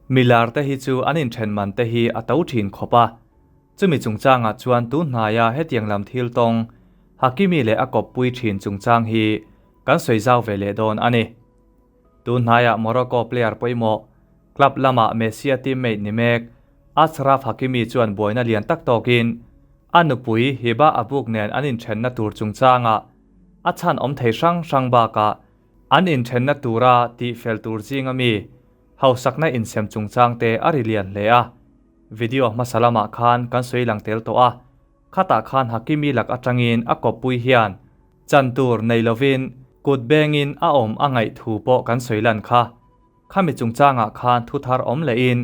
Milar te hi chu an inthen man te hi a to thin khawp a, chumi chungchangah chuan tun hnaia hetiang lam thil tawng Hakimi leh a kawppui thin chungchang hi kan sawi zau ve leh dawn a ni. Tun hnaiah Morocco player pawimawh, club lama Messi-a teammate ni mek Achraf Hakimi chuan buaina lian tak tawkin a nupui Hiba Abouk nen an inthenna tur chungchangah a chhan awm thei hrang hrang bakah an inthenna tura tihfel tur zinga mi hausakna insem chungchang te a ri lian hle a. Video hmasa lamah khan kan sawi lang tel tawh a, khatah khan Hakimi lak atangin a kawppui hian chan tur nei lovin kut bengin a awm a ngaih thu pawh kan sawi lan kha. Khami chungchangah khan thu thar awm lehin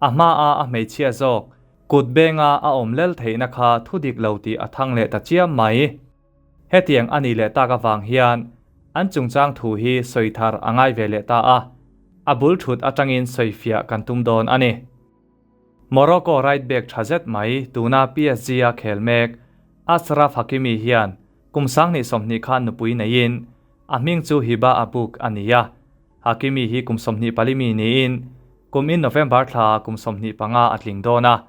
a hmaa a hmeichhia zawk kut benga a awm lel theihna kha thu dik lo tih a thang leh ta chiam mai. Hetiang a nih leh tak avang hian an chungchang thu hi sawi thar a ngai ve leh ta a, a bul thut atangin sawifiah kan tum dawn a ni. Morocco right back tha zet mai tuna PSG a khel mek Achraf Hakimi hian kum 2020 khan nupui neiin a hming chu Hiba Abouk a ni a. Hakimi hi kum 24 mi niin kum in November thla kum 25 a tling dawn a,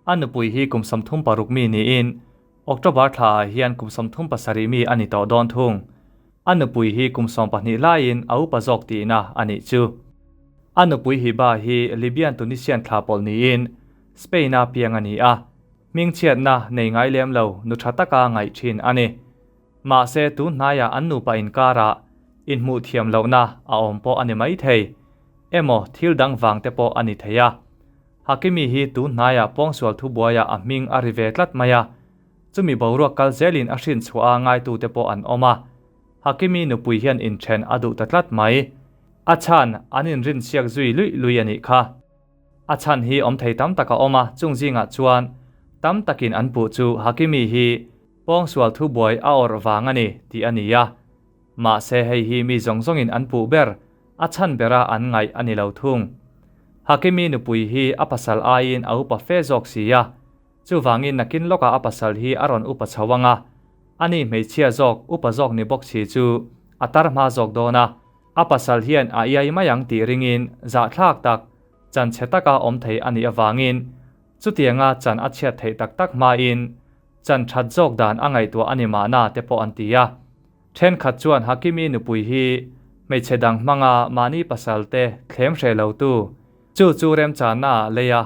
a nupui hi kum 36 mi niin October thla ah hian kum 37 mi a ni tawh dawn thung. A nupui hi kum 12 laiin a upa zawk tihna a nih chu. A nupui Hiba hi Libyan Tunisian thla pawlh niin Spain-a piang a ni a, hmingchhiatna nei ngai lem lo nu tha taka ngaih thin a ni. Mahse tun hnaiah an nupa inkarah inhmuh thiam lohna a awm pawh a ni mai thei. Emaw thil dang vang te pawh a ni thei a. Hakimi hi tun hnaiah pawngsual thubuaiah a hming a ri ve tlat mai a, chumi boruak kal zelin a hrin chhuah a ngaitute pawh an awm a. Hakimi nupui hian inthen a duh ta tlat mai. A chhan an inrinsiak zui luih lui a nih kha. A chhan hi awm thei tam tak a awm a, chung zingah chuan tam takin an puh chu Hakimi hi pawngsual thubuai a awrh vang a ni tih a ni a. Mahse hei hi mi zawng zawngin an puh ber, a chhan bera an ngaih a ni lo thung. Hakimi nupui hi a pasal aiin a upa fe zawk si a, chuvangin nakin lawkah a pasal hi a rawn upa chho ang a, ani hmeichhia zawk upa zawk ni bawk si chu a tar hma zawk dawn a, a pasal hian a iai mai ang tih ringin zahthlak tak, chan chhe taka awm thei a nih avangin chutianga chan a chhiat theih tak tak hmain chan that zawk dan a ngaihtuah a ni mahna te pawh an ti a. Thenkhat chuan Hakimi nupui hi hmeichhe dang hmanga mahni pasal te thlem hreh lo tu, chu chu remchanna ah lei a,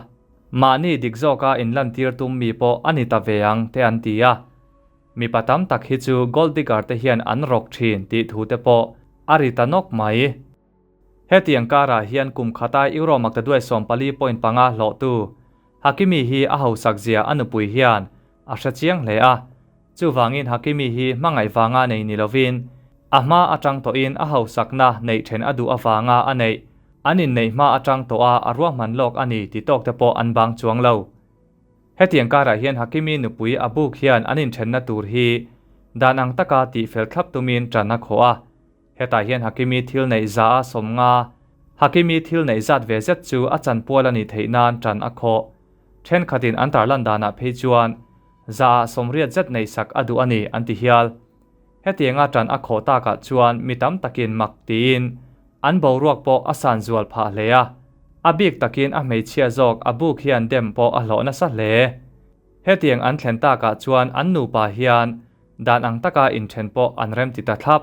mahni dik zawka inlantir tum mi pawh a ni ta ve ang te an ti a. Mipa tam tak hi chu gold digger te hian an rawk thin tih thu te pawh a ri ta nawk mai. Hetiang karah hian kum khata Euro maktaduai 14.5 hlawhtu Hakimi hi a hausak zia a nupui hian a hre chiang hle a. Chuvangin Hakimi hi hmangaih vanga nei ni lovin a hma atang tawhin a hausakna neih then a duh avanga a neih an inneih hma atang tawha a ruahman lawk a ni ti tawk te pawh an bang chuang lo. Hetiang karah hian Hakimi nupui Abouk hian an inthenna tur hi dan ang taka tihfel thlap tumin tan a khawh a. Hetah hian Hakimi thil neih za a 50, Hakimi thil neih zat ve zet chu a chanpual a nih theih nan tan a khawh. Thenkhatin an tarlan danah phei chuan za ah 80 zet neih sak a duh a ni an ti hial. Hetianga tan a khawh takah chuan mi tam takin mak tiin an boruak pawh a san zual phah hle a, a bik takin a hmeichhia zawk Abouk hian dem pawh a hlawh nasa hle. Hetiang an thlen takah chuan an nupa hian dan ang taka inthen pawh an rem ti ta thlap.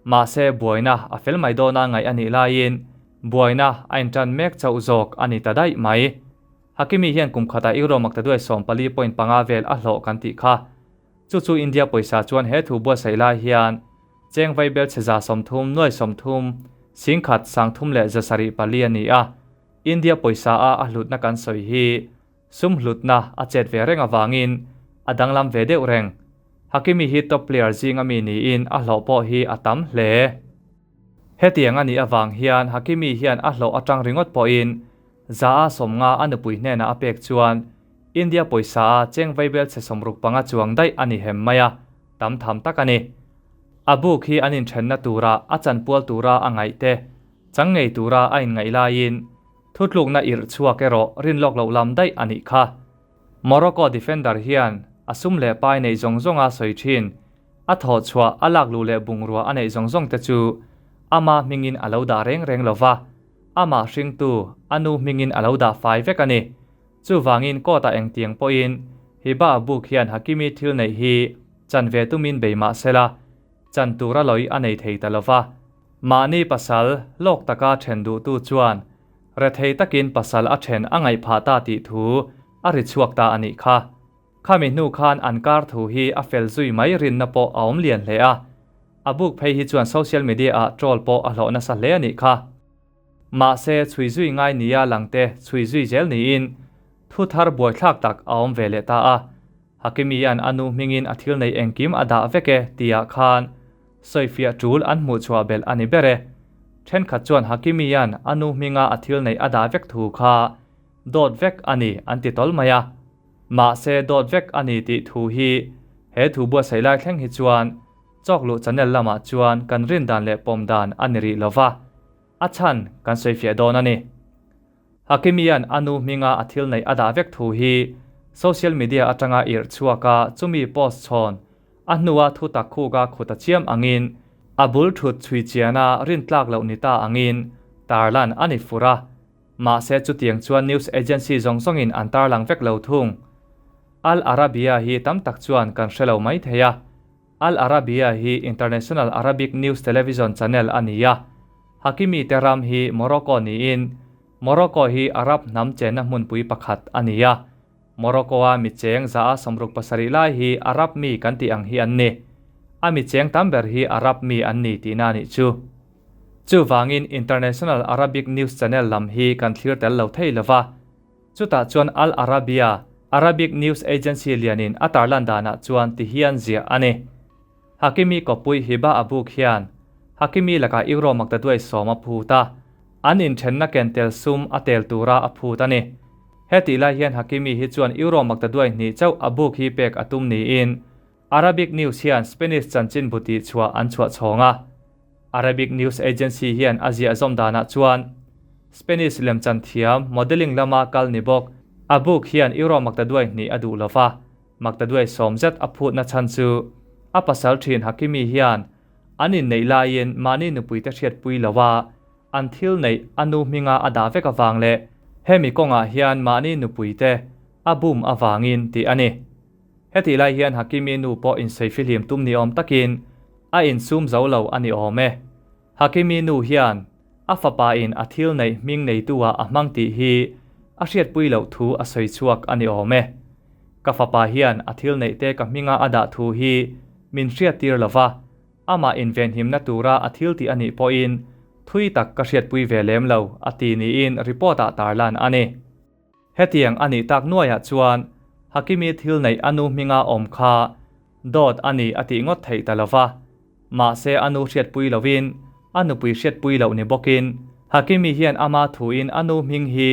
Mahse buaina a fel mai dawna ngaih a nih laiin buaina a intan mek chauh zawk a ni ta daih mai. Hakimi hian kum khatah Euro maktaduai 14.5 vel a hlawh kan tih kha. Chu chu India pawisa chuan he thu buatsaih lai hian cheng vai bel chhe 30 nuai 30 singkhat 30 leh 74 a ni a. India pawisa a a hlutna kan sawi hi sum hlutna a chet ve reng awangin a danglam ve deuh reng. Hakimi hi top player zinga mi niin a hlawh pawh hi a tam hle. Hetiang a nih awang hian Hakimi hian a hlawh atang ringawt pawhin za a 50 a nupui hnenah a pek chuan India pawisa a cheng vaibel chhe 65 chuang daih a ni hem mai a, tam tham tak a ni. Abouk hi an inthenna tura a chanpual tura a ngaih te, chang ngei tura a inngaih laiin thutlukna irh chhuak erawh rinlawk loh lam daih a nih kha. Morocco defender hian a sum leh pai neih zawng zawng a sawi thin, a thawh chhuah a lak luh leh bungrua a neih zawng zawng te chu ama hmingin a lo dah reng reng lova. Amah hringtu a nu hmingin a lo dah fai vek a ni. Chuvangin court ah engtiang pawhin Hiba Abuk hian Hakimi thil neih hi chan ve tumin bei mah sela, chan tura lawi a nei thei ta lova. Mahni pasal lawk taka then duhtu chuan rethei takin pasal a then a ngaih phah ta tih thu a ri chhuak ta a nih kha. Khami hnu khan an kar thu hi a fel zui mai rinna pawh a awm lian hle a, a buk phei hi chuan social media ah troll pawh a hlawh nasa hle a nih kha. Mahse, chhui zui ngai nia langte chhui zui zel niin thu thar buaithlak tak a awm ve leh ta a. Hakimian a nu hmingin a thil nei engkim a dah vek e tihah khan sawifiah tul an hmuhchhuah belh a ni ber e. Thenkhat chuan Hakimian a nu hminga a thil neih a dah vek thu kha dawt vek a ni an ti tawl mai a. Mahse dawt vek a ni tih thu hi he thu buatsaih lai thleng hi chuan Chawkluh channel lamah chuan kan rin dan leh pawm dan a ni rih lova, a chhan kan sawifiah dawn a ni. Hakimian a nu hminga a thil neih a dah vek thu hi social media atanga irh chhuak a, chumi post chhawn a hnua thu tak khuka khut a chiam angin a bul thut chhui chiana rin tlak loh ni ta angin tarlan a ni fur a. Mahse chutiang chuan news agency zawng zawngin an tarlang vek lo thung. Al Arabiya hi tam tak chuan kan hre lo mai thei a. Al Arabiya hi International Arabic News Television channel a ni a. Hakimi te ram hi Morocco niin Morocco hi Arab hnam chenna hmunpui pakhat a ni a. Morocco-a mi cheng za a 67 lai hi Arab mi kan tih ang hi an ni. A mi cheng tam ber hi Arab mi an ni tihna a nih chu. Chuvangin International Arabic News Channel lam hi kan thlir tel lo thei lo va. Chutah chuan Al Arabiya, Arabic News Agency lianin a tarlan danah chuan ti hian ziah a ni. Hakimi kawppui Hiba Abouk hian Hakimi lakah Euro maktaduai sawm a phut a, an inthenna ken tel sum a tel tura a phut a ni. Hetih lai hian Hakimi hi chuan Euro maktaduai hnih chauh Abouk hi pek a tum niin Arabic News hian Spanish chanchinbu tihchhuah an chhuah chhawng a. Arabic News Agency hian a ziah zawm danah chuan Spanish lemchan thiam modelling lama kal ni bawk Abouk hian Euro maktaduai hnih a duh lova, maktaduai sawm zet a phutna chhan chu a pasal thin Hakimi hian an inneih laiin mahni nupuite hriatpui lova an thil neih a nu hminga a dah vek avang leh hemi kawngah hian mahni nupuite a bum avangin tih a ni. Hetih lai hian Hakimi nu pawh insawi fihlim tum ni awm takin a insum zo lo a ni awm e. Hakimi nu hian a fapa in a thil neih hming neitu ah a hmang tih hi a hriatpui loh thu a sawi chhuak a ni awm e. Ka fapa hian a thil neih te ka hminga a dah thu hi min hriattir lo va, amah invenhimna tura a thil tih a nih pawhin thui tak ka hriatpui ve lem lo a ti niin report ah tarlan a ni. Hetiang a nih tak nuaiah chuan Hakimi thil neih a nu hminga awm kha dawt a ni a tih ngawt theih ta lo va. Mahse a nu hriatpui lovin a nupui hriatpui loh ni bawkin Hakimi hian ama thuin a nu hming hi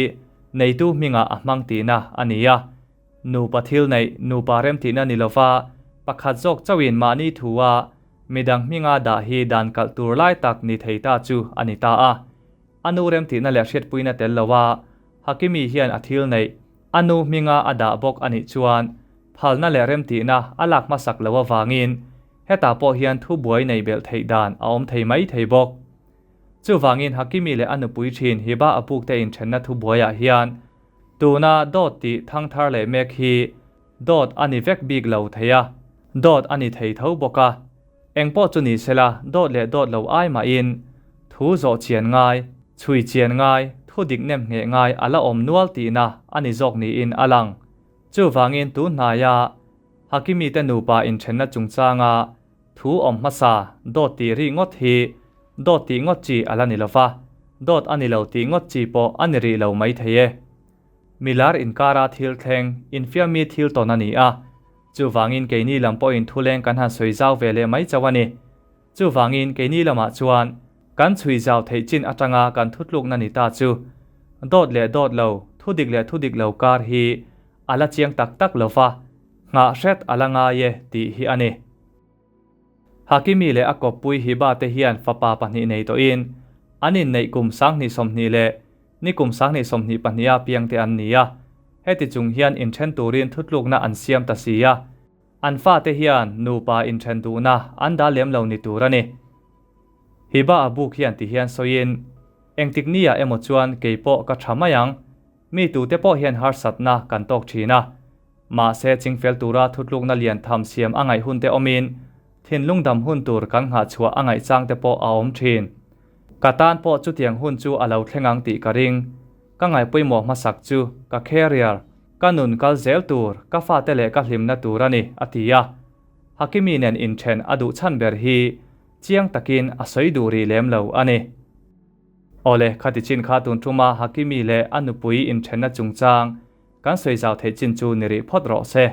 neitu hmingah a hmang tihna a ni a. Nupa thil neih nupa remtihna ni lova pakhat zawk chauhin mahni thua midang hminga dah hi dan kalh tur lai tak ni thei ta chu a ni ta a. A nu remtihna leh hriatpuina tel loa Hakimi hian a thil neih a nu hminga a dah bawk a nih chuan phalna leh remtihna a lak hmasak loh avangin hetah pawh hian thubuai nei belh theih dan a awm thei mai thei bawk. Chuvangin Hakimi leh a nupui thin Hiba Abuk te inthenna thubuaiah hian tuna dawt tih thangthar leh mek hi dawt a ni vek bik lo thei a, dawt a ni thei tho bawk a. Engpawh chu ni sela dawt leh dawt lo ai mahin thu zawh chian ngai, chhui chian ngai, thu dik nem ngheh ngai a la awm nual tihna a ni zawk niin a lang. Chuvangin tun hnaia Hakimi te nupa inthenna chungchanga thu awm hmasa dawt tih rih ngawt hi dawt tih ngawt chi a la ni lova, dawt a ni lo tih ngawt chi pawh a ni rih lo maithei e. Milar inkara thil thleng infiammi thil tawn a ni a, chuvangin keini lam pawhin thuleng kan han sawi zau ve leh mai chauh a ni. Chuvangin keini lamah chuan kan chhui zau theih chin atanga kan thutlukna ni ta chu dawt leh dawt lo, thudik leh thudik lo kar hi a la chiang tak tak lo va, nghah hret a la ngai e tih hi a ni. Hakimi leh a kawppui Hiba te hian fapa pahnih nei tawhin an inneih kum 2020 leh ni kum 2022 a piangte an ni a, heti chung hian inthen turin thutlukna an siam ta si a, an fate hian nupa inthen duhna an dah lem lo ni tur a ni. Hiba a buk hian ti hian sawiin, Engtik nia emaw chuan kei pawh ka tha mai ang. Mi tute pawh hian harsatna kan tawk thin a. Mahse chingfel tura thutlukna lian tham siam a ngaih hun te awmin thinlung dam hun tur kan nghah chhuah a ngaih chang te pawh a awm thin. Ka tan pawh chutiang hun chu a lo thleng ang tih ka ring. Ka ngaihpawimawh hmasak chu ka career, ka nun kal zel tur, ka fate leh ka hlimna tur a ni, a ti a. Hakimi nen inthen a duh chhan ber hi chiang takin a sawi duh rih lem lo a ni. Awle, khati chin kha tun tuma Hakimi leh a nupui inthenna chungchang kan sawi zau theih chin chu ni rih phawt rawh se.